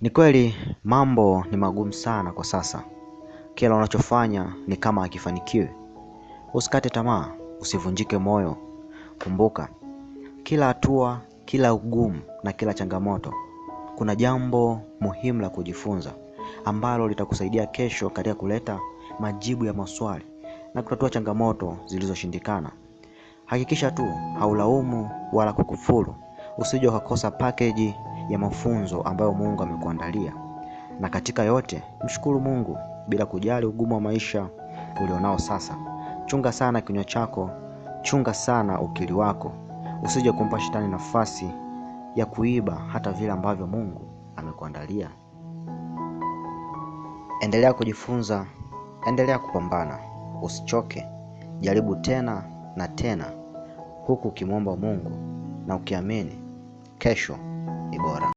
Ni kweli mambo ni magumu sana kwa sasa. Kila unachofanya ni kama hakifanikiwi. Usikate tamaa, usivunjike moyo. Kumbuka, kila hatua, kila ugumu na kila changamoto, kuna jambo muhimu la kujifunza ambalo litakusaidia kesho katika kuleta majibu ya maswali na kutatua changamoto zilizoshindikana. Hakikisha tu haulaumu wala kukufuru, usije ukakosa pakeji ya mafunzo ambayo Mungu amekuandalia. Na katika yote, mshukuru Mungu bila kujali ugumu wa maisha ulionao sasa. Chunga sana kinywa chako, chunga sana ukili wako, usije kumpa shetani nafasi ya kuiba hata vile ambavyo Mungu amekuandalia. Endelea kujifunza, endelea kupambana, usichoke, jaribu tena na tena, huku ukimwomba Mungu na ukiamini kesho ni bora.